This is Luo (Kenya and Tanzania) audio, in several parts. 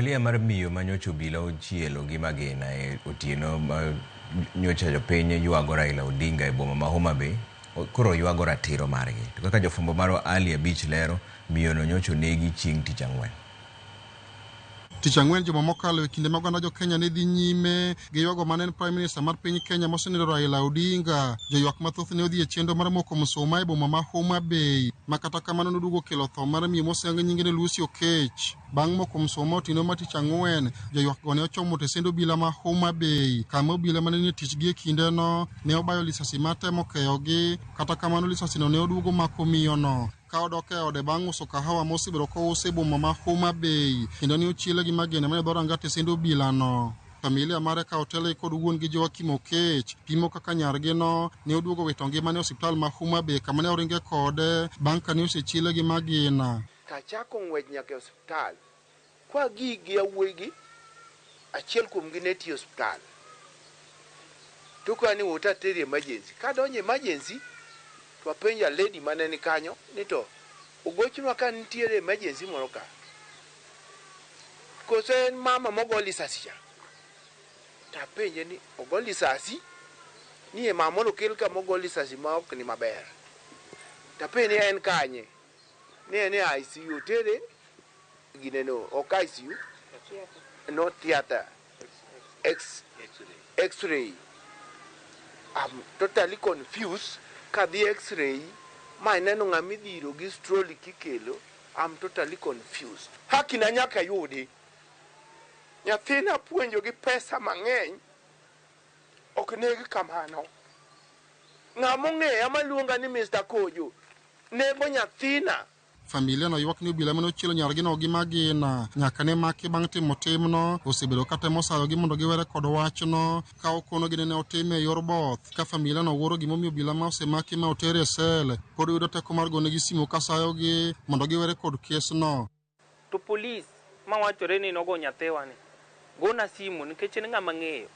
Familia mar miyo ma nyocha obila ochielo gi magina e otieno ma nyocha jopiny ywago Raila Odinga e boma ma Homa Bay koro ywago ratiro margi. To kaka jofwambo marwa Ali Abich lero, miyono nyocha onegi chieng' tich ang'wen. Tich ang'wen juma mokalo e kinde ma oganda jo Kenya ne dhi nyime gi ywago mane en Prime Minister mar piny Kenya mosenindo Raila Odinga. Joywak mathoth ne odhi e chenro mar moko msuma e boma ma Homa Bay ma kata kamano noduogo kelo tho mar miyo mosehang nyinge ni Lucy Okech. Bang' moko msuma otieno mar tich ang'wen, joywak go ne ochomo tesend obila ma Homa Bay kama obila mane nie tich gi e kindeno ne obayo lisasi matemo keyogi. Kata kamano lisasino ne oduogo mako miyono ka odok e ode bang' uso kahawa mosebedo kouso e boma ma Homa Bay kendo ne ochiele gi magina mane dhoranga tesend obilano. Familia mare ka otelgi kod wuon gi Joakim Okech pimo kaka nyargino ne oduogo wito ngimane e osiptal ma Homa Bay kama ne oringe kode bang' ka ne osechiele gi magina. Tachako ng'wech nyaka e osiptal. Kwa gi gi yawuoyi achiel kuomgi ne tiyo e osiptal. To ka ni wota teri emergency. Kadonjo emergency to apenjo a lady mane ni kanyo ni to ogochnwa ka nitiere emergency moro ka. Koso en mama mogo lisasi cha. Tapenje ni ogo lisasi ni e mama mondo okel ka mogo lisasi ma ok ni maber. Tapenje ni en kanye? Ni en e ICU tere gineno ok ICU no theater X-ray. I'm totally confused kadhi X-ray ma ineno ng'ama idhiro gi trolley kikelo. I'm totally confused. Haki na nyaka yudi. Nyathina puonjo gi pesa mang'eny ok neg kamano. Ng'ama ong'eya maluonga ni Mr. Kojo nego nyathina. Familia no ywak ni obila mane ochielo nyargino gi magina nyaka ne maki bang' timo timno osebedo ka temo sayogi mondo giwere kod wachno ka okonogi ni ne otime e yor both. Ka familia no wuoro gimomiyo obila ma osemaki ma oter e sel pod yudo teko mar gonegi simu ka sayogi mondo giwere kod kesno. To polis mawachore ni nogo nyathiwa ni gona simu nikech en ng'ama ng'eyo.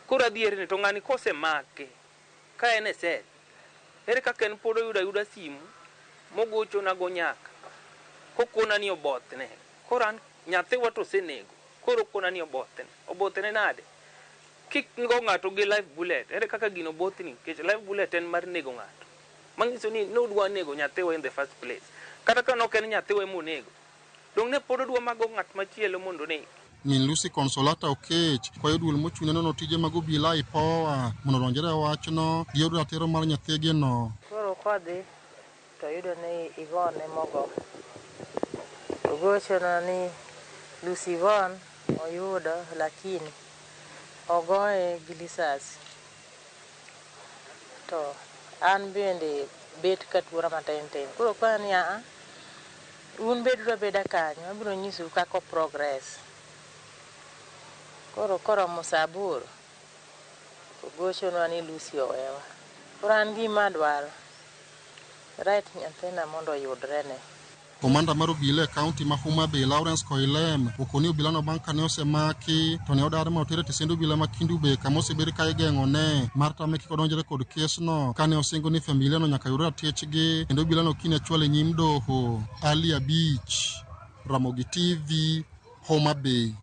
Koro adhier ni to ng'ani kosemake ka en e sel, ere kaka en pod oyudo ayuda simu mogochona go nyaka kokona ni obothne. Koro an nyathiwa to osenego, koro okona ni obothne. Obothne nade? Kik go ng'ato gi live bullet, ere kaka gino bothni? Nikech live bullet en mar nego ng'ato. Manyiso ni nodwa nego nyathiwa in the first place. Kata ka nok en nyathiwa emonego, dong' ne pod odwa mago ng'at machielo mondo oneg. Min Lucy Consolata Okech kwayo duol mochung'ne nono tije mag obila IPOA mondo odonjre e wachno giyud ratiro mar nyathigino. Koro kodhi to yudo ni Yvonne emogo. Ogochona ni Lucy Yvonne oyudo lakini ogoye gi lisasi. To an bende bet ka tuora matin tin. Koro akwayo ni aa, un beduru abeda kanyo, abiro nyisou kaka o progress. Koro koromo saa 8, to gochonwa ni Lucy owewa. Koro an gima adwaro, right nyathina mondo oyudre ne. Komanda mar obila e kaunti ma Homa Bay Lawrence Koilem okoni obilano bang' kane osemaki to ne odar ma otere e tesend obila ma Kendu Bay kama osebed ka igeng'one mar tame kik odonjre kod kesno kane osingo ni familia no nyaka yud ratichgi kendo obilano kiny achwal e nyim doho. Ali Abich, Ramogi TV, Homa Bay.